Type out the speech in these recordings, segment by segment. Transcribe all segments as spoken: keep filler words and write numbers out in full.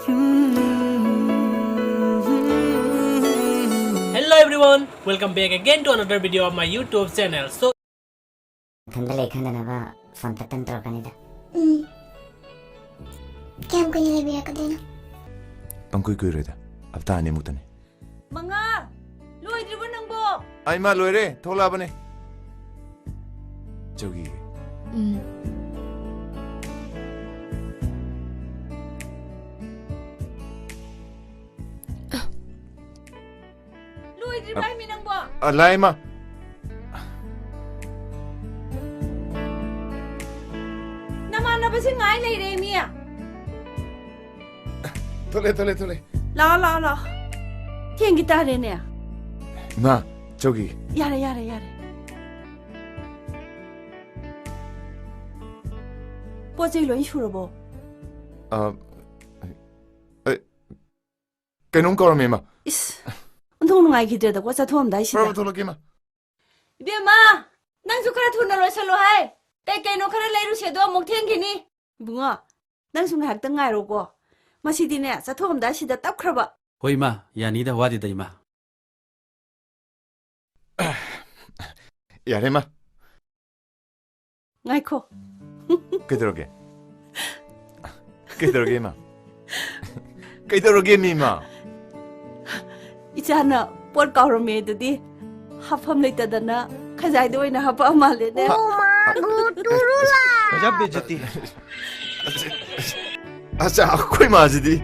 Hello everyone, welcome back again to another video of my YouTube channel. So, ꯏꯊꯟꯗ ꯂꯩ ꯈꯟꯗꯅꯕ phone ꯇꯠꯇꯅ ꯇꯧꯔꯛꯀꯅꯤꯗ꯫ ꯎꯝ꯫ ꯀꯌꯥꯝ ꯀꯨꯏꯅ ꯂꯩꯕꯤꯔꯛꯀꯗꯣꯏꯅꯣ? ꯄꯪꯀꯨꯏ ꯀꯨꯏꯔꯣꯏꯗ, ꯍꯞꯇꯥ ꯑꯅꯤꯃꯨꯛꯇꯅꯤ꯫ ꯃꯉꯥ! ꯂꯣꯏꯗ꯭ꯔꯤꯕꯣ ꯅꯪꯕꯣ? ꯑꯩ ꯃꯥ ꯂꯣꯏꯔꯦ, ꯊꯣꯛꯂꯛꯑꯕꯅꯦ꯫ ꯆꯧꯒꯤ꯫ ꯎꯝ꯫ ꯂꯣꯏꯗ꯭ꯔꯤꯕ ꯍꯥꯏꯃꯤ ꯅꯪꯕꯣ? ꯑ, ꯂꯥꯛꯑꯦ, ꯏꯃꯥ꯫ ꯅꯃꯥꯟꯅꯕꯁꯤ ꯉꯥꯏ ꯂꯩꯔꯦ ꯃꯤ꯫ ꯊꯣꯛꯂꯦ, ꯊꯣꯛꯂꯦ, ꯊꯣꯛꯂꯦ꯫ ꯂꯥꯛꯑꯣ, ꯂꯥꯛꯑꯣ, ꯂꯥꯛꯑꯣ꯫ ꯊꯦꯡꯈꯤ ꯇꯥꯔꯦꯅꯦ꯫ ꯏꯃꯥ, ꯆꯧꯒꯤ꯫ ꯌꯥꯔꯦ, ꯌꯥꯔꯦ, ꯌꯥꯔꯦ꯫ ꯄꯣꯠ ꯆꯩ ꯂꯣꯏ ꯁꯨꯔꯕꯣ? ꯑ, ꯑ, ꯀꯩꯅꯣꯝ ꯀꯧꯔꯝꯃꯦ, ꯏꯃꯥ꯫ ꯏꯁ, ꯑꯣꯟꯊꯣꯛ ꯅꯨꯡꯉꯥꯏꯈꯤꯗ꯭ꯔꯦꯗꯀꯣ, ꯆꯠꯊꯣꯛꯑꯝꯗꯥꯏꯁꯤꯗ꯫ ꯐꯔꯕ ꯊꯣꯛꯂꯛꯀꯦ, ꯏꯃꯥ꯫ ꯏꯕꯦꯝꯃ, ꯅꯪꯁꯨ ꯈꯔ ꯊꯨꯅ ꯂꯣꯏꯁꯜꯂꯣ ꯍꯥꯏ꯫ ꯀꯩ ꯀꯩꯅꯣ ꯈꯔ ꯂꯩꯔꯨꯁꯦꯗꯣ, ꯑꯃꯨꯛ ꯊꯦꯡꯈꯤꯅꯤ꯫ ꯏꯕꯨꯡꯉꯣ, ꯅꯪꯁꯨ ꯉꯥꯏꯍꯥꯛꯇꯪ ꯉꯥꯏꯔꯣꯀꯣ꯫ ꯃꯁꯤꯗꯤꯅꯦ, ꯆꯠꯊꯣꯛꯑꯝꯗꯥꯏꯁꯤꯗ ꯇꯞꯈ꯭ꯔꯕ꯫ ꯍꯣꯏ, ꯏꯃꯥ, ꯌꯥꯅꯤꯗ, ꯋꯥꯗꯦꯗ, ꯏꯃꯥ꯫ ꯌꯥꯔꯦ, ꯏꯃꯥ꯫ ꯉꯥꯏꯈꯣ꯫ ꯀꯩꯗꯧꯔꯒꯦ? ꯀꯩꯗꯧꯔꯒꯦ, ꯏꯃꯥ? ꯀꯩꯗꯧꯔꯒꯦ, ꯃꯤ ꯏꯃꯥ? ꯏꯆꯥꯅ ꯄꯣꯠ ꯀꯥꯎꯔꯝꯃꯦ ꯑꯗꯨꯗꯤ ꯍꯥꯞꯐꯝ ꯂꯩꯇꯗꯅ ꯈꯖꯥꯏꯗ ꯑꯣꯏꯅ ꯍꯥꯞꯄꯛꯑ ꯃꯥꯜꯂꯦꯅꯦ꯫ ꯑꯣ ꯃꯥ ꯒꯣ, ꯇꯨꯔꯨꯂꯥ꯫ ꯒꯖꯕ ꯕꯦꯏꯖꯖꯇꯤ꯫ ꯑꯆꯥ, ꯑꯩꯈꯣꯏ ꯃꯥꯁꯤꯗꯤ꯫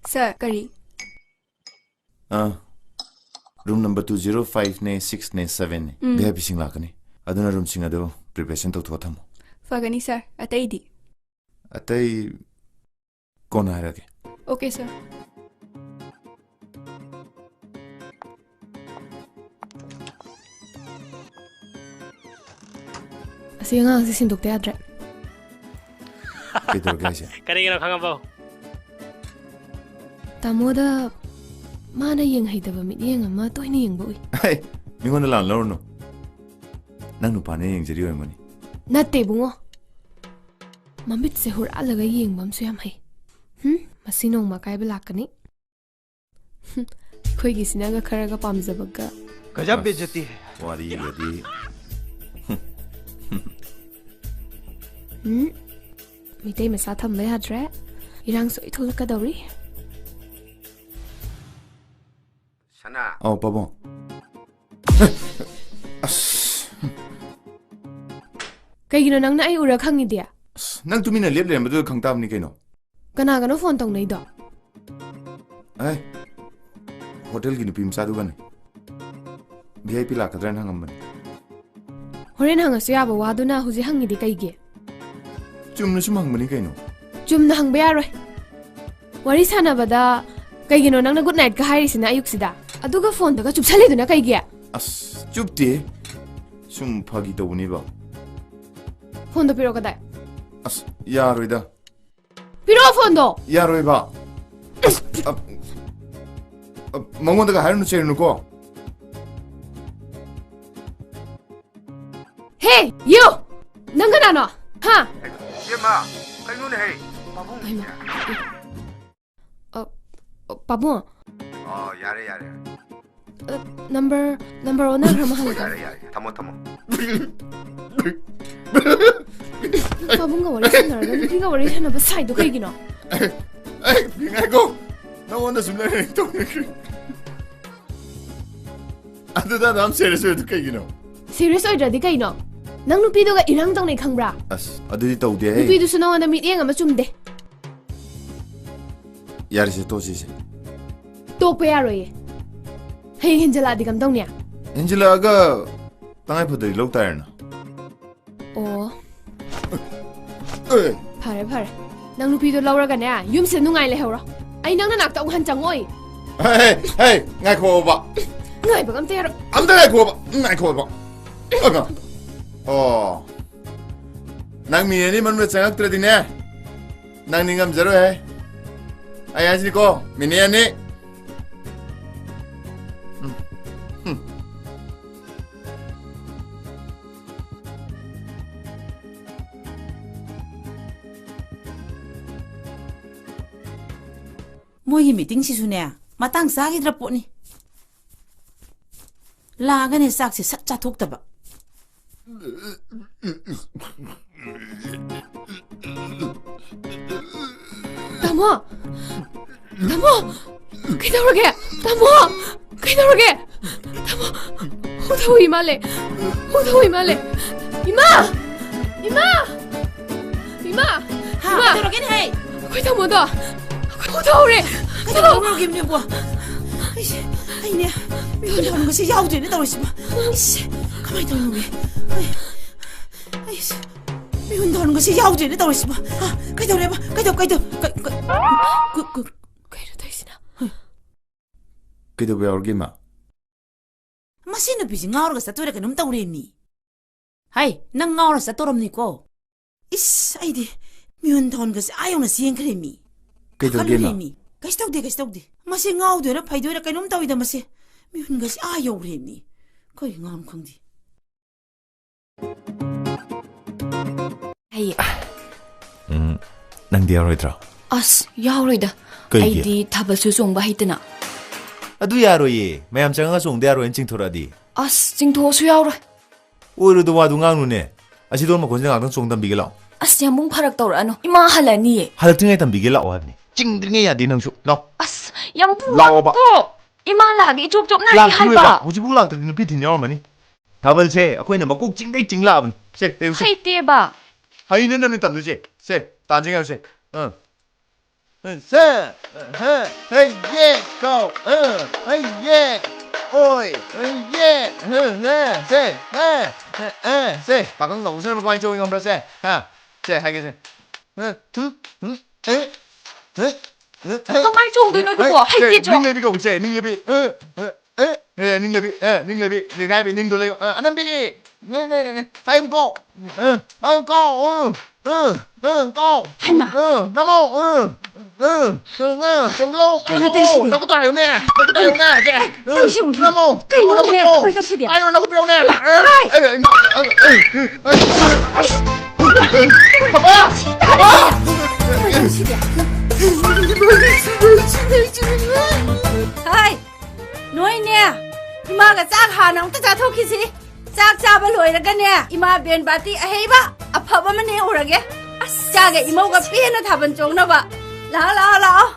ꯁꯥꯔ, ꯀꯔꯤ? ꯑꯥ, ꯔꯨꯝ ꯅꯝꯕꯔ ꯇꯨ ꯖꯤꯔꯣ ꯐꯥꯏꯚꯅꯦ, ꯁꯤꯛꯁꯅꯦ, ꯁꯚꯦꯟꯅꯦ꯫ ꯎꯝ꯫ ꯚꯤ ꯑꯥꯏ ꯄꯤꯁꯤꯡ ꯂꯥꯛꯀꯅꯤ꯫ ꯑꯗꯨꯅ ꯔꯨꯝꯁꯤꯡ ꯑꯗꯨ ꯄ꯭ꯔꯤꯄꯦꯔꯦꯁꯟ ꯇꯧꯊꯣꯛꯑ ꯊꯝꯃꯣ꯫ ꯐꯒꯅꯤ ꯁꯥꯔ꯫ ꯑꯇꯩꯗꯤ? ꯑꯇꯩ ꯀꯣꯟꯅ ꯍꯥꯏꯔꯛꯑꯒꯦ꯫ Okay sir. ꯑꯁꯤ ꯑꯉꯥꯡꯁꯤ ꯁꯤꯟꯗꯣꯛꯇ ꯌꯥꯗ꯭ꯔꯦ꯫ ꯀꯩꯗꯧꯔꯒꯦ ꯍꯥꯏꯁꯦ? ꯀꯔꯤꯒꯤꯅꯣ ꯈꯪꯉꯕꯣ? ꯇꯥꯃꯣꯗ ꯃꯥꯅ ꯌꯦꯡꯍꯩꯗꯕ ꯃꯤꯠꯌꯦꯡ ꯑꯃ ꯇꯣꯏꯅ ꯌꯦꯡꯕ ꯎꯏ꯫ ꯍꯩ, ꯃꯤꯉꯣꯟꯗ ꯂꯥꯟ ꯂꯧꯔꯨꯅꯨ꯫ ꯅꯪ ꯅꯨꯄꯥꯅ ꯌꯦꯡꯖꯔꯤ ꯑꯣꯏꯔꯝꯒꯅꯤ꯫ ꯅꯠꯇꯦ ꯏꯕꯨꯡꯉꯣ, ꯃꯃꯤꯠꯁꯦ ꯍꯨꯔꯥꯜꯂꯒ ꯌꯦꯡꯕ ꯑꯃꯁꯨ ꯌꯥꯝ ꯍꯩ꯫ ꯍꯨꯝ, ꯃꯁꯤ ꯅꯣꯡꯃ ꯑꯀꯥꯏꯕ ꯂꯥꯛꯀꯅꯤ꯫ ꯍꯨꯝ, ꯑꯩꯈꯣꯏꯒꯤꯁꯤꯅꯒ ꯈꯔꯒ ꯄꯥꯝꯖꯕꯒ꯫ गजब बेइज्जती है। ꯋꯥꯔꯤꯒꯗꯤ꯫ ꯎꯝ, ꯃꯤꯇꯩ ꯃꯆꯥ ꯊꯝꯕ ꯌꯥꯗ꯭ꯔꯦ꯫ ꯏꯔꯥꯡ ꯁꯣꯏ ꯊꯣꯛꯂꯛꯀꯗꯧꯔꯤ꯫ ꯁꯅꯥ꯫ ꯑꯧ, ꯄꯥꯕꯨꯡ꯫ ꯑꯁ꯫ ꯀꯩꯒꯤꯅꯣ ꯅꯪꯅ ꯑꯩ ꯎꯔ ꯈꯪꯉꯤꯗꯤ? ꯑꯁ, ꯅꯪ ꯇꯨꯃꯤꯟꯅ ꯂꯦꯞ ꯂꯩꯔꯝꯕꯗꯨꯗ ꯈꯪ ꯇꯥꯕꯅꯤ ꯀꯩꯅꯣ꯫ ꯀꯅꯥꯒꯅꯣ ꯐꯣꯟ ꯇꯧꯅꯩꯗꯣ? ꯑꯦ, ꯍꯣꯇꯦꯜꯒꯤ ꯅꯨꯄꯤ ꯃꯆꯥꯗꯨꯒꯅꯦ꯫ V I P ꯂꯥꯛꯀꯗ꯭ꯔꯥꯅ ꯍꯪꯉꯝꯕꯅꯦ꯫ ꯍꯣꯔꯦꯟ ꯍꯪꯉꯁꯨ ꯌꯥꯕ ꯋꯥꯗꯨꯅ ꯍꯧꯖꯤꯛ ꯍꯪꯉꯤꯗꯤ ꯀꯩꯒꯤ? ꯆꯨꯝꯅ ꯁꯨꯝ ꯍꯪꯕꯅꯤ ꯀꯩꯅꯣ꯫ ꯆꯨꯝꯅ ꯍꯪꯕ ꯌꯥꯔꯣꯏ꯫ ꯋꯥꯔꯤ ꯁꯥꯟꯅꯕꯗ ꯀꯩꯒꯤꯅꯣ ꯅꯪꯅ ꯒꯨꯗ ꯅꯥꯏꯠꯀ ꯍꯥꯏꯔꯤꯁꯤꯅ ꯑꯌꯨꯛꯁꯤꯗ? ꯑꯗꯨꯒ ꯐꯣꯟꯗꯒ ꯆꯨꯞꯁꯜꯂꯤꯗꯨꯅ ꯀꯩꯒꯤ? ꯑꯁ, ꯆꯨꯞꯇꯦ꯫ ꯁꯨꯝ ꯐꯥꯒꯤ ꯇꯧꯕꯅꯤꯕ꯫ ꯐꯣꯟꯗꯣ ꯄꯤꯔꯛꯑꯣ ꯀꯗꯥꯏ? ꯑꯁ, ꯌꯥꯔꯣꯏꯗ꯫ ꯄꯤꯔꯛꯑꯣ ꯐꯣꯟꯗꯣ! ꯌꯥꯔꯣꯏꯕ꯫ ꯑꯁ, ꯑ, ꯑ, ꯃꯉꯣꯟꯗꯒ ꯍꯥꯏꯔꯨꯅꯨ, ꯆꯩꯔꯨꯅꯨꯀꯣ꯫ ꯍꯦ, ꯌꯨ! ꯅꯪ ꯀꯅꯥꯅꯣ? ꯍꯥ? ꯏꯕꯦꯝꯃ, ꯀꯩꯅꯣꯅꯦꯍꯦ? ꯄꯥꯕꯨꯡ꯫ ꯍꯩꯃꯥ꯫ ꯑ, ꯑ, ꯄꯥꯕꯨꯡ꯫ ꯑꯣ, ꯌꯥꯔꯦ, ꯌꯥꯔꯦ꯫ ꯑ, ꯅꯝꯕꯔ, ꯅꯝꯕꯔ ꯑꯣꯟꯅꯈ꯭ꯔ ꯃꯥꯜꯂꯦꯀꯣ? ꯌꯥꯔꯦ, ꯌꯥꯔꯦ꯫ ꯊꯝꯃꯣ, ꯊꯝꯃꯣ꯫ ꯄꯥꯕꯨꯡꯒ ꯋꯥꯔꯤ ꯁꯥꯟꯅꯔꯒ ꯅꯨꯄꯤꯒ ꯋꯥꯔꯤ ꯁꯥꯟꯅꯕ ꯁꯥꯏꯗꯣ ꯀꯩꯒꯤꯅꯣ? ꯑꯩ, ꯉꯥꯏꯈꯣ꯫ ꯅꯉꯣꯟꯗ ꯁꯨꯝ ꯂꯩꯔꯦ ꯇꯧꯅꯤꯡꯈ꯭ꯔꯦ꯫ ꯑꯗꯨꯗ ꯑꯗꯨꯝ ꯁꯦꯔꯤꯌꯁ ꯑꯣꯏꯗꯣ ꯀꯩꯒꯤꯅꯣ? ꯁꯤꯔꯤꯌꯁ ꯑꯣꯏꯗ꯭ꯔꯗꯤ ꯀꯩꯅꯣ? ꯅꯪ ꯅꯨꯄꯤꯗꯨꯒ ꯏꯔꯥꯡ ꯇꯧꯅꯩ ꯈꯪꯕ꯭ꯔꯥ? ꯑꯁ, ꯑꯗꯨꯗꯤ ꯇꯧꯗꯦꯍꯦ꯫ ꯅꯨꯄꯤꯗꯨꯁꯨ ꯅꯉꯣꯟꯗ ꯃꯤꯠꯌꯦꯡ ꯑꯃ ꯆꯨꯝꯗꯦ꯫ ꯌꯥꯔꯦꯁꯦ, ꯇꯣꯛꯁꯤꯁꯦ꯫ ꯇꯣꯛꯄ ꯌꯥꯔꯣꯏꯌꯦ꯫ ꯍꯌꯦꯡ ꯍꯦꯟꯖꯜꯂꯛꯑꯗꯤ ꯀꯝꯗꯧꯅꯤ? ꯍꯦꯟꯖꯜꯂꯛꯑꯒ ꯇꯉꯥꯏ ꯐꯗ꯭ꯔꯗꯤ ꯂꯧ ꯇꯥꯔꯦꯅ꯫ ꯑꯣ꯫ ꯑꯦ꯫ ꯐꯔꯦ, ꯐꯔꯦ꯫ ꯅꯪ ꯅꯨꯄꯤꯗꯣ ꯂꯧꯔꯒꯅꯦ, ꯌꯨꯝꯁꯤꯗ ꯅꯨꯡꯉꯥꯏ ꯂꯩꯍꯧꯔꯣ꯫ ꯑꯩ ꯅꯪ ꯅꯅꯥꯛꯇ ꯑꯃꯨꯛ ꯍꯟ ꯆꯪꯉꯛꯑꯣꯏ꯫ ꯍꯦ, ꯍꯦ, ꯍꯦ, ꯉꯥꯏꯈꯣꯕ꯫ ꯉꯥꯏꯕꯒ ꯑꯝꯇ ꯌꯥꯔꯣꯏ꯫ ꯑꯝꯇ ꯉꯥꯏꯈꯣꯕ, ꯉꯥꯏꯈꯣꯕ꯫ ꯑꯣ꯫ ꯅꯪ ꯃꯤꯅꯤꯠ ꯑꯅꯤ ꯃꯅꯨꯡꯗ ꯆꯪꯉꯛꯇ꯭ꯔꯗꯤꯅꯦ, ꯅꯪ ꯅꯤꯡꯉꯝꯖꯔꯣꯏꯍꯦ꯫ ꯑꯩ ꯍꯥꯏꯁꯤꯅꯤꯀꯣ, ꯃꯤꯅꯤꯠ ꯑꯅꯤ꯫ ꯃꯣꯏꯒꯤ ꯃꯤꯇꯤꯡꯁꯤꯁꯨꯅꯦ, ꯃꯇꯥꯡ ꯆꯥꯈꯤꯗ꯭ꯔ ꯄꯣꯠꯅꯤ꯫ ꯂꯥꯛꯑꯒꯅꯦ ꯆꯥꯛꯁꯦ ꯁꯠ ꯆꯥꯊꯣꯛꯇꯕ꯫ ꯇꯥꯃꯣ! ꯇꯥꯃꯣ! ꯀꯩꯗꯧꯔꯒꯦ? ꯇꯥꯃꯣ! ꯀꯩꯗꯧꯔꯒꯦ? ꯇꯥꯃꯣ! ꯍꯨ ꯊꯧꯏ ꯃꯥꯜꯂꯦ! ꯍꯨ ꯊꯧꯏ ꯃꯥꯜꯂꯦ! ꯏꯃꯥ! ꯏꯃꯥ! ꯏꯃꯥ! ꯍꯥ, ꯏꯃꯥ! ꯀꯩꯗꯧꯔꯒꯦꯅꯦꯍꯦ? ꯑꯩꯈꯣꯏ ꯇꯥꯃꯣꯗꯣ! ꯑꯩꯈꯣꯏ ꯇꯧꯔꯦ! ꯀꯩꯗꯧꯔꯒꯦ ꯅꯦꯕꯣ? ꯑꯩꯁꯦ, ꯑꯩꯅꯦ, ꯃꯤꯍꯨꯟ ꯊꯥꯍꯨꯟꯒꯁꯦ ꯌꯥꯎꯗ꯭ꯔꯦꯅꯦ ꯇꯧꯔꯤꯁꯤꯕꯣ꯫ ꯏꯁ, ꯀꯃꯥꯏꯅ ꯇꯧꯔꯤꯅꯣ? ꯑꯩ, ꯑꯩꯁꯦ, ꯃꯤꯍꯨꯟ ꯊꯥꯍꯨꯟꯒꯁꯦ ꯌꯥꯎꯗ꯭ꯔꯦꯅꯦ ꯇꯧꯔꯤꯁꯤꯕꯣ꯫ ꯍꯥ, ꯀꯩꯗꯧꯔꯦꯕ? ꯀꯩꯗꯧ-, ꯀꯩꯗꯧ-, ꯀ-, ꯀ-, ꯀ-, ꯀꯩꯅꯣ ꯇꯧꯔꯤꯁꯤꯅ? ꯀꯩꯗꯧꯕ ꯌꯥꯎꯔꯒꯦ, ꯏꯃꯥ? ꯃꯁꯤ ꯅꯨꯄꯤꯁꯤ ꯉꯥꯎꯔꯒ ꯆꯠꯇꯣꯏꯔꯥ ꯀꯩꯅꯣꯝ ꯇꯧꯔꯦ ꯃꯤ꯫ ꯍꯩ, ꯅꯪ ꯉꯥꯎꯔ ꯆꯠꯇꯧꯔꯝꯅꯤꯀꯣ꯫ ꯏꯁ, ꯑꯩꯗꯤ ꯃꯤꯍꯨꯟ ꯊꯥꯍꯨꯟꯒꯁꯦ ꯑꯥ ꯌꯧꯅ ꯆꯦꯟꯈ꯭ꯔꯦ ꯃꯤ꯫ ꯀꯩꯗꯧꯔꯒꯦ, ꯄꯥꯈꯠꯂꯨꯔꯦ ꯏꯃꯥ? ꯃꯤ꯫ ꯀꯩꯁꯨ ꯇꯧꯗꯦ, ꯀꯩꯁꯨ ꯇꯧꯗꯦ꯫ ꯃꯁꯤ ꯉꯥꯎꯗꯣꯏꯔꯥ ꯐꯩꯗꯣꯏꯔꯥ ꯀꯩꯅꯣꯝ ꯇꯧꯏꯗ ꯃꯁꯤ꯫ ꯃꯤꯍꯨꯟꯒꯁꯦ ꯑꯥ ꯌꯧꯔꯦ ꯃꯤ꯫ ꯀꯔꯤ ꯉꯥꯡ ꯈꯪꯗꯦ꯫ ꯍꯩꯌꯦ꯫ ꯎꯝ, ꯅꯪꯗꯤ ꯌꯥꯎꯔꯣꯏꯗ꯭ꯔꯣ? ꯑꯁ, ꯌꯥꯎꯔꯣꯏꯗ꯫ ꯀꯩꯒꯤ? ꯑꯩꯗꯤ ꯊꯥꯕꯜꯁꯨ ꯆꯣꯡꯕ ꯍꯩꯇꯅ꯫ ꯑꯗꯨ ꯌꯥꯔꯣꯏꯌꯦ꯫ ꯃꯌꯥꯝ ꯆꯪꯉꯒ ꯆꯣꯡꯗ ꯌꯥꯔꯣꯏꯅ ꯆꯤꯡꯊꯣꯔꯛꯑꯗꯤ꯫ ꯑꯁ, ꯆꯤꯡꯊꯣꯛꯑꯁꯨ ꯌꯥꯎꯔꯣꯏ꯫ ꯑꯣꯏꯔꯣꯏꯗ ꯋꯥꯗꯨ ꯉꯥꯡꯅꯨꯅꯦ꯫ ꯑꯁꯤ ꯗꯣꯟ ꯃꯈꯣꯟꯁꯤꯅ ꯉꯥꯛꯇꯪ ꯆꯣꯡ ꯇꯝꯕꯤꯒꯦ ꯂꯥꯛꯑꯣ꯫ ꯑꯁ, ꯌꯥꯝꯕꯨꯡ ꯐꯔꯛ ꯇꯧꯔꯛꯑꯅꯨ꯫ ꯏꯃꯥ ꯍꯜꯂꯅꯤꯌꯦ꯫ ꯍꯜꯂꯛꯇ꯭ꯔꯤꯉꯩ ꯇꯝꯕꯤꯒꯦ ꯂꯥꯛꯑꯣ ꯍꯥꯏꯕꯅꯤ꯫ ꯆꯤꯡꯗ꯭ꯔꯤꯉꯩ ꯌꯥꯗꯦ ꯅꯪꯁꯨ꯫ ꯂꯥꯛꯑꯣ꯫ ꯑꯁ, ꯌꯥꯝꯕꯨꯡ ꯂꯥꯛꯑꯣꯕ꯫ ꯂꯥꯛꯇꯣ꯫ ꯏꯃꯥ ꯂꯥꯛꯑꯒ ꯏꯆꯣꯞ ꯆꯣꯞꯅꯔꯤ ꯂꯥꯛꯇ꯭ꯔꯤꯕ꯫ ꯍꯥꯏꯕ꯫ ꯍꯧꯖꯤꯛꯐꯥꯎ ꯂꯥꯛꯇ꯭ꯔꯗꯤ ꯅꯨꯄꯤ ꯊꯤꯟ ꯌꯥꯎꯔꯝꯃꯅꯤ꯫ ꯊꯥꯕꯜꯁꯦ ꯑꯩꯈꯣꯏꯅ ꯃꯀꯣꯛ ꯆꯤꯡꯗꯩ ꯆꯤꯡ ꯂꯥꯛꯑꯕꯅꯤ꯫ ꯁꯦ, ꯇꯩꯌꯨꯁꯦ꯫ ꯍꯩꯇꯦꯕ꯫ ꯍꯩꯅꯅꯕꯅꯤ ꯇꯝꯗꯣꯏꯁꯦ꯫ ꯁꯦ, ꯇꯥꯟꯁꯦ ꯉꯥꯏꯌꯨꯁꯦ꯫ ꯑꯥ꯫ ꯁꯦ, ꯍꯦ, ꯍꯦ, ꯌꯦ, ꯀꯧ, ꯑ, ꯍꯦ, ꯌꯦ, ꯑꯣꯏ, ꯍꯦ, ꯌꯦ, ꯍꯦ, ꯍꯦ, ꯁꯦ, ꯍꯦ, ꯍꯦ, ꯑꯦ, ꯁꯦ, ꯄꯥꯈꯪ ꯇꯧꯕꯁꯤꯅ ꯀꯃꯥꯏꯅ ꯆꯣꯡꯉꯤ ꯈꯪꯕ꯭ꯔꯥ ꯁꯦ? ꯍꯥ? ꯁꯦ, ꯍꯥꯏꯒꯦꯁꯦ꯫ ꯍꯦ, ꯊꯨ, ꯍꯨ, ꯍꯦ, ꯍꯦ, ꯍꯦ, ꯀꯃꯥꯏꯅ ꯆꯣꯡꯗꯣꯏꯅꯣ ꯑꯗꯨꯕꯣ? ꯁꯦ, ꯍꯩꯇꯦ ꯆꯣ꯫ ꯅꯤꯡ ꯂꯩꯕꯤ ꯀꯧꯁꯦ, ꯅꯤꯡ ꯂꯩꯕꯤ꯫ ꯍꯦ, ꯍꯦ, ꯑꯦ, ꯑꯦ, ꯅꯤꯡꯂꯕꯤ, ꯑꯦ, ꯅꯤꯡꯂꯕꯤ, ꯅꯤꯡꯉꯥꯏꯕꯤ, ꯅꯤꯡꯗꯣ ꯂꯩꯌꯣ꯫ ꯑ, ꯑꯅꯝꯕꯤ! ꯅꯦ, ꯅꯦ, ꯅꯦ, ꯅꯦ꯫ ꯇꯥꯏꯝ ꯀꯣ꯫ ꯑ, ꯇꯥꯏꯝ ꯀꯣ꯫ ꯑ, ꯑ, ꯑ, ꯀꯣ꯫ ꯍꯩꯃꯥ! ꯑ, ꯅꯃꯣ꯫ ꯑ, ꯑ, ꯑ, ꯑ, ꯆꯪꯂꯣ꯫ ꯀꯩꯅꯣ ꯇꯧꯔꯤꯁꯤꯗꯤ? ꯅꯈꯨꯠꯇꯣ ꯍꯥꯏꯌꯨꯅꯦ꯫ ꯅꯈꯨꯠꯇꯣ ꯍꯥꯏꯌꯨꯅꯦ꯫ ꯑ, ꯑꯩ ꯁꯤꯃꯨꯛ ꯅꯃꯣ꯫ ꯀꯩꯅꯣꯅꯦ? ꯅꯃꯣ꯫ ꯑꯩꯈꯣꯏ ꯆꯠꯁꯤꯗꯤ? ꯍꯥꯏꯌꯨ, ꯅꯈꯨꯠ ꯄꯤꯔꯛꯎꯅꯦ꯫ ꯑ, ꯑꯩ! ꯑ, ꯑ, ꯑ, ꯑ, ꯑ, ꯑ, ꯑꯁ! ꯄꯥꯄꯥ! ꯄꯥꯄꯥ! ꯀꯩꯅꯣ ꯇꯧꯔꯤꯁꯤꯗꯤ? ꯍꯥꯏ, ꯅꯣꯏꯅꯦ, ꯏꯃꯥꯒ ꯆꯥꯛ ꯍꯥꯟꯅ ꯑꯃꯨꯛꯇ ꯆꯥꯊꯣꯛꯈꯤꯁꯤ꯫ ꯆꯥꯛ ꯆꯥꯕ ꯂꯣꯏꯔꯒꯅꯦ, ꯏꯃꯥ ꯕꯦꯟ ꯕꯥꯇꯤ ꯑꯍꯩꯕ ꯑꯐꯕ ꯑꯃ ꯅꯦꯛꯎꯔꯒꯦ꯫ ꯑꯁ, ꯆꯥꯒ ꯏꯃꯧꯒ ꯄꯦꯟꯅ ꯊꯥꯕꯜ ꯆꯣꯡꯅꯕ꯫ ꯂꯥꯛꯑꯣ, ꯂꯥꯛꯑꯣ, ꯂꯥꯛꯑꯣ꯫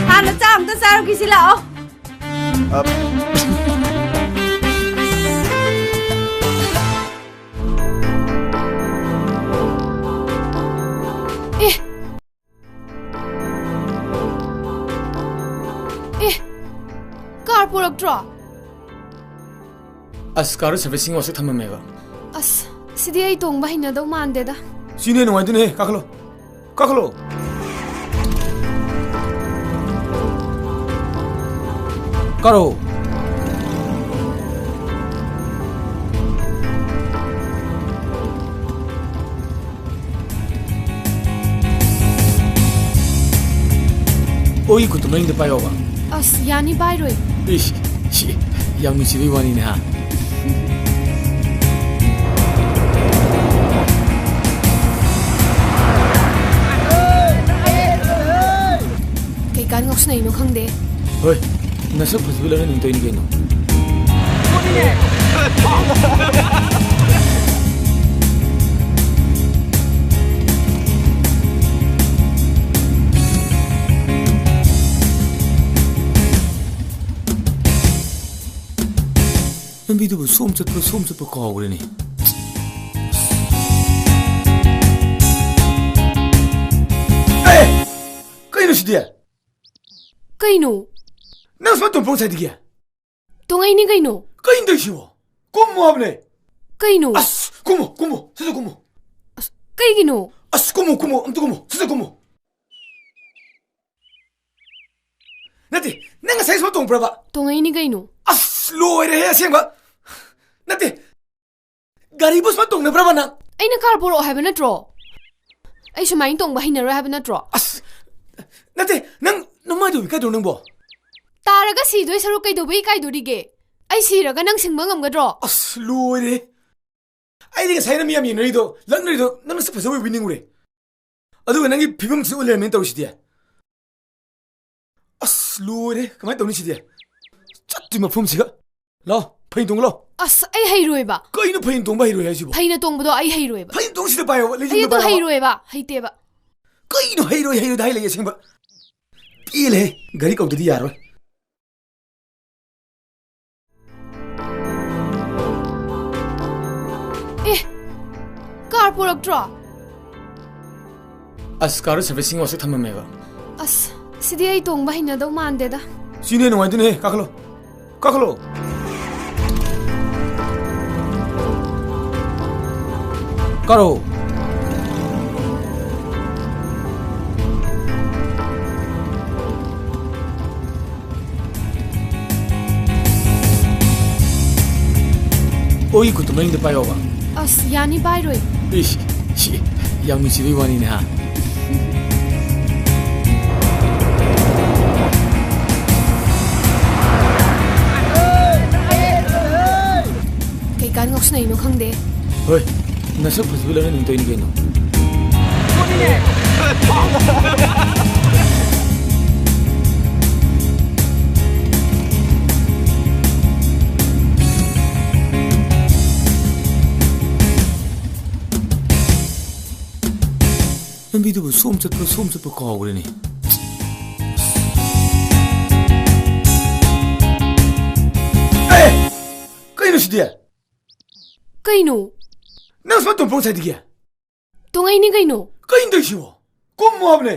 ꯍꯥꯟꯅ ꯆꯥꯛ ꯑꯃꯨꯛꯇ ꯆꯥꯔꯨꯈꯤꯁꯤ, ꯂꯥꯛꯑꯣ꯫ ꯑꯞ꯫ ꯑꯦ! ꯑꯦ! ꯀꯥꯔ ꯄꯨꯔꯛꯇ꯭ꯔꯣ? ꯑꯁ, ꯀꯥꯔꯗꯣ ꯁꯔꯚꯤꯁꯤꯡ ꯋꯥꯁꯇ ꯊꯝꯃꯝꯃꯦꯕ꯫ ꯑꯁ, ꯁꯤꯗꯤ ꯑꯩ ꯇꯣꯡꯕ ꯍꯩꯅꯗꯧ ꯃꯥꯟꯗꯦꯗ꯫ ꯁꯤꯅꯦ ꯅꯨꯡꯉꯥꯏꯗꯣꯏꯅꯦꯍꯦ, ꯀꯥꯈꯠꯂꯣ꯫ ꯀꯥꯈꯠꯂꯣ꯫ ꯀꯥꯔꯣ꯫ ꯑꯣ, ꯑꯩ ꯈꯨꯠꯇꯨ ꯃꯅꯤꯡꯗ ꯄꯥꯏꯌꯣꯕ꯫ ꯑꯁ, ꯌꯥꯅꯤ, ꯄꯥꯏꯔꯣꯏ꯫ ꯏꯁ, ꯁꯤ, ꯌꯥꯝ ꯅꯨꯡꯁꯤꯕꯩ ꯋꯥꯅꯤꯅꯦ, ꯍꯥ? ꯀꯩꯀꯥꯟ ꯉꯥꯎꯁꯟꯅꯩꯅꯣ ꯈꯪꯗꯦ꯫ ꯍꯣꯏ, ꯅꯁꯛ ꯐꯖꯕ ꯂꯧꯅꯅꯤꯡ ꯇꯧꯏꯅꯤ ꯀꯩꯅꯣ꯫ ꯂꯝꯕꯤꯗꯨꯕꯨ ꯁꯣꯝ ꯆꯠꯄ꯭ꯔꯣ, ꯁꯣꯝ ꯆꯠꯄ꯭ꯔꯣ ꯀꯥꯎꯈ꯭ꯔꯦꯅꯦ꯫ ꯑꯦ! ꯀꯩꯅꯣ ꯁꯤꯗꯤ? ꯀꯩꯅꯣ? ꯅꯪ ꯁꯨꯃꯥꯏ ꯇꯣꯡꯕ꯭ꯔꯣ ꯉꯁꯥꯏꯗꯒꯤ? ꯇꯣꯡꯉꯛꯏꯅꯤ ꯀꯩꯅꯣ꯫ ꯀꯩꯅꯣ ꯇꯧꯔꯤꯁꯤꯕꯣ? ꯀꯨꯝꯃꯣ ꯍꯥꯏꯕꯅꯦ꯫ ꯀꯩꯅꯣ? ꯑꯁ, ꯀꯨꯝꯃꯣ, ꯀꯨꯝꯃꯣ, ꯁꯠ ꯁꯠ ꯀꯨꯝꯃꯣ꯫ ꯑꯁ, ꯀꯩꯒꯤꯅꯣ? ꯑꯁ, ꯀꯨꯝꯃꯣ, ꯀꯨꯝꯃꯣ, ꯑꯝꯇ ꯀꯨꯝꯃꯣ, ꯁꯠ ꯁꯠ ꯀꯨꯝꯃꯣ꯫ ꯅꯠꯇꯦ, ꯅꯪ ꯉꯁꯥꯏ ꯁꯨꯃꯥꯏ ꯇꯣꯡꯕ꯭ꯔꯕ? ꯇꯣꯡꯉꯛꯏꯅꯤ ꯀꯩꯅꯣ꯫ ꯑꯁ, ꯂꯣꯏꯔꯦꯍꯦ ꯑꯁꯦꯡꯕ꯫ ꯅꯠꯇꯦ, ꯒꯥꯔꯤꯕꯨ ꯁꯨꯃꯥꯏ ꯇꯣꯡꯅꯕ꯭ꯔꯕ ꯅꯪ? ꯑꯩꯅ ꯀꯥꯔ ꯄꯣꯔꯛꯑꯣ ꯍꯥꯏꯕ ꯅꯠꯇ꯭ꯔꯣ? ꯑꯩ ꯁꯨꯃꯥꯏꯅ ꯇꯣꯡꯕ ꯍꯩꯅꯔꯣꯏ ꯍꯥꯏꯕ ꯅꯠꯇ꯭ꯔꯣ? ꯑꯁ, ꯅꯠꯇꯦ, ꯅꯪ ꯅꯃꯥꯏꯗꯨ ꯎꯏ ꯀꯩꯗꯧꯔꯣ ꯅꯪꯕꯣ? ꯇꯥꯔꯒ ꯁꯤꯗꯣꯏ ꯁꯔꯨꯛ ꯀꯩꯗꯧꯕꯩ ꯏꯀꯥꯏꯗꯣꯔꯤꯒꯦ? ꯑꯩ ꯁꯤꯔꯒ ꯅꯪ ꯁꯤꯡꯕ ꯉꯝꯒꯗ꯭ꯔꯣ? ꯑꯁ, ꯂꯣꯏꯔꯦ꯫ ꯑꯩꯗꯤ ꯉꯁꯥꯏ ꯅꯪ ꯃꯤ ꯌꯥꯝ ꯌꯦꯡꯅꯔꯤꯗꯣ, ꯂꯛꯅꯔꯤꯗꯣ, ꯅꯪ ꯅꯁꯛ ꯐꯖꯕ ꯎꯕꯩ ꯅꯤꯡꯉꯨꯔꯦ꯫ ꯑꯗꯨꯒ ꯅꯪꯒꯤ ꯐꯤꯕꯝꯁꯤ ꯎꯠ ꯂꯩꯔꯝꯃꯦꯅ ꯇꯧꯔꯤꯁꯤꯗꯤ꯫ ꯑꯁ, ꯂꯣꯏꯔꯦ꯫ ꯀꯃꯥꯏꯅ ꯇꯧꯅꯤ ꯁꯤꯗꯤ? ꯆꯠꯇ꯭ꯔꯤ ꯃꯐꯝꯁꯤꯒ꯫ ꯂꯥꯎ, ꯐꯩ ꯇꯣꯡꯉꯨ ꯂꯥꯎ꯫ ꯑꯁ, ꯑꯩ ꯍꯩꯔꯣꯏꯕ꯫ ꯀꯩꯅꯣ ꯐꯩ ꯇꯣꯡꯕ ꯍꯩꯔꯣꯏ ꯍꯥꯏꯁꯤꯕꯣ? ꯐꯩꯅ ꯇꯣꯡꯕꯗꯣ ꯑꯩ ꯍꯩꯔꯣꯏꯕ꯫ ꯐꯩ ꯇꯣꯡꯁꯤꯗ ꯄꯥꯏꯌꯣꯕ, ꯑꯩ ꯂꯩꯁꯤꯗ ꯑꯗꯨ ꯄꯥꯏꯌꯣꯕ꯫ ꯍꯩꯔꯣꯏꯕ, ꯍꯩꯇꯦꯕ꯫ ꯀꯩꯅꯣ ꯍꯩꯔꯣꯏ, ꯍꯩꯔꯣꯏꯗ ꯍꯥꯏ ꯂꯩ ꯑꯁꯦꯡꯕ꯫ ꯄꯦꯜꯂꯦꯍꯦ, ꯒꯥꯔꯤ ꯀꯧꯗꯗꯤ ꯌꯥꯔꯣꯏ꯫ ꯑꯦ, ꯀꯥꯔ ꯄꯨꯔꯛꯇ꯭ꯔꯣ? ꯑꯁ, ꯀꯥꯔꯗꯣ ꯁꯔꯚꯤꯁꯤꯡ ꯋꯥꯁꯇ ꯊꯝꯃꯝꯃꯦꯕ꯫ ꯑꯁ, ꯁꯤꯗꯤ ꯑꯩ ꯇꯣꯡꯕ ꯍꯩꯅꯗꯧ ꯃꯥꯟꯗꯦꯗ꯫ ꯁꯤꯅꯦ ꯅꯨꯡꯉꯥꯏꯗꯣꯏꯅꯦꯍꯦ, ꯀꯥꯈꯠꯂꯣ꯫ ꯀꯥꯈꯠꯂꯣ꯫ ꯀꯥꯔꯣ꯫ ꯑꯣꯏ, ꯈꯨꯠꯇꯨ ꯃꯅꯤꯡꯗ ꯄꯥꯏꯌꯣꯕ꯫ ꯑꯁ, ꯌꯥꯅꯤ, ꯄꯥꯏꯔꯣꯏ꯫ ꯏꯁ, ꯁꯤ ꯌꯥꯝ ꯅꯨꯡꯁꯤꯕꯩ ꯋꯥꯅꯤꯅꯦ, ꯍꯥ? ꯀꯩꯀꯥꯟ ꯉꯥꯎꯁꯟꯅꯩꯅꯣ ꯈꯪꯗꯦ꯫ ꯍꯣꯏ, ꯅꯁꯛ ꯐꯖꯕ ꯂꯧꯅꯅꯤꯡ ꯇꯧꯏꯅꯤ ꯀꯩꯅꯣ꯫ ꯂꯝꯕꯤꯗꯨꯕꯨ ꯁꯣꯝ ꯆꯠꯄ꯭ꯔꯥ ꯁꯣꯝ ꯆꯠꯄ꯭ꯔꯥ ꯀꯥꯎꯈ꯭ꯔꯦꯅꯦ꯫ ꯑꯦ! ꯀꯩꯅꯣ ꯁꯤꯗꯤ? ꯀꯩꯅꯣ? ꯅꯪ ꯁꯨꯃꯥꯏ ꯇꯣꯡꯕ꯭ꯔꯣ ꯉꯁꯥꯏꯗꯒꯤ? ꯇꯣꯡꯉꯛꯏꯅꯤ ꯀꯩꯅꯣ꯫ ꯀꯩꯅꯣ ꯇꯧꯏꯁꯤꯕꯣ? ꯀꯨꯝꯃꯣ ꯍꯥꯏꯕꯅꯦ꯫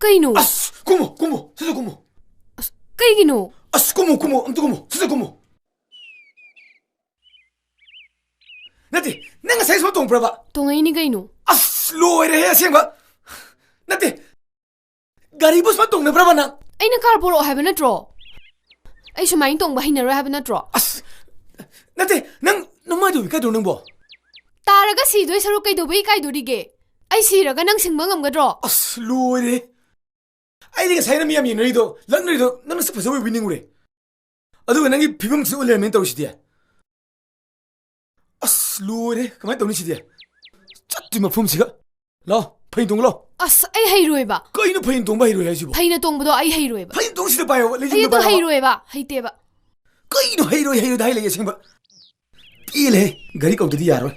ꯀꯩꯅꯣ? ꯑꯁ, ꯀꯨꯝꯃꯣ, ꯀꯨꯝꯃꯣ, ꯁꯠ ꯁꯠ ꯀꯨꯝꯃꯣ꯫ ꯑꯁ, ꯀꯩꯒꯤꯅꯣ? ꯑꯁ, ꯀꯨꯝꯃꯣ, ꯀꯨꯝꯃꯣ, ꯑꯝꯇ ꯀꯨꯝꯃꯣ, ꯁꯠ ꯁꯠ ꯀꯨꯝꯃꯣ꯫ ꯅꯠꯇꯦ, ꯅꯪ ꯉꯁꯥꯏ ꯁꯨꯃꯥꯏ ꯇꯣꯡꯕ꯭ꯔꯕ? ꯇꯣꯡꯉꯛꯏꯅꯤ ꯀꯩꯅꯣ꯫ ꯑꯁ, ꯂꯣꯏꯔꯦꯍꯦ ꯑꯁꯦꯡꯕ꯫ ꯅꯠꯇꯦ, ꯒꯥꯔꯤꯕꯨ ꯁꯨꯃꯥꯏ ꯇꯣꯡꯅꯕ꯭ꯔꯕ ꯅꯪ? ꯑꯩꯅ ꯀꯥꯔ ꯄꯣꯔꯛꯑꯣ ꯍꯥꯏꯕ ꯅꯠꯇ꯭ꯔꯣ? ꯑꯩ ꯁꯨꯃꯥꯏꯅ ꯇꯣꯡꯕ ꯍꯩꯅꯔꯣꯏ ꯍꯥꯏꯕ ꯅꯠꯇ꯭ꯔꯣ? ꯑꯁ, ꯅꯠꯇꯦ, ꯅꯪ ꯅꯃꯥꯏꯗꯨꯕꯨ ꯏꯀꯥꯏꯗ꯭ꯔꯣ ꯅꯪꯕꯣ? ꯇꯥꯔꯒ ꯁꯤꯗꯣꯏ ꯁꯔꯨꯛ ꯀꯩꯗꯧꯕꯩ ꯏꯀꯥꯏꯗꯣꯔꯤꯒꯦ? ꯑꯩ ꯁꯤꯔꯒ ꯅꯪ ꯁꯤꯡꯕ ꯉꯝꯒꯗ꯭ꯔꯣ? ꯑꯁ, ꯂꯣꯏꯔꯦ꯫ ꯑꯩꯗꯤ ꯉꯁꯥꯏꯅ ꯃꯤ ꯌꯥꯝ ꯌꯦꯡꯅꯔꯤꯗꯣ, ꯂꯛꯅꯔꯤꯗꯣ, ꯅꯪ ꯅꯁꯛ ꯐꯖꯕ ꯑꯣꯏꯕꯩ ꯅꯤꯡꯉꯨꯔꯦ꯫ ꯑꯗꯨꯒ ꯅꯪꯒꯤ ꯐꯤꯕꯝꯁꯤ ꯎꯠ ꯂꯩꯔꯝꯃꯦꯅ ꯇꯧꯔꯤꯁꯤꯗꯤ꯫ ꯑꯁ, ꯂꯣꯏꯔꯦ꯫ ꯀꯃꯥꯏꯅ ꯇꯧꯅꯤ ꯁꯤꯗꯤ? ꯆꯠꯇ꯭ꯔꯤ ꯃꯐꯝꯁꯤꯒ꯫ ꯂꯥꯎ, ꯐꯩꯅ ꯇꯣꯡꯉꯨ ꯂꯥꯎ꯫ ꯑꯁ, ꯑꯩ ꯍꯩꯔꯣꯏꯕ꯫ ꯀꯩꯅꯣ ꯐꯩꯅ ꯇꯣꯡꯕ ꯍꯩꯔꯣꯏ ꯍꯥꯏꯁꯤꯕꯣ? ꯐꯩꯅ ꯇꯣꯡꯕꯗꯣ ꯑꯩ ꯍꯩꯔꯣꯏꯕ꯫ ꯐꯩꯅ ꯇꯣꯡꯁꯤꯗ ꯄꯥꯏꯌꯣꯕ, ꯑꯩ ꯂꯩꯖꯤꯡꯗ ꯑꯗꯨ ꯄꯥꯏꯌꯣꯕ꯫ ꯍꯩꯔꯣꯏꯕ, ꯍꯩꯇꯦꯕ꯫ ꯀꯩꯅꯣ ꯍꯩꯔꯣꯏ ꯍꯩꯔꯣꯏꯗ ꯍꯥꯏ ꯂꯩ ꯑꯁꯦꯡꯕ? ꯄꯦꯜꯂꯦꯍꯦ, ꯒꯥꯔꯤ ꯀꯧꯗꯗꯤ ꯌꯥꯔꯣꯏ꯫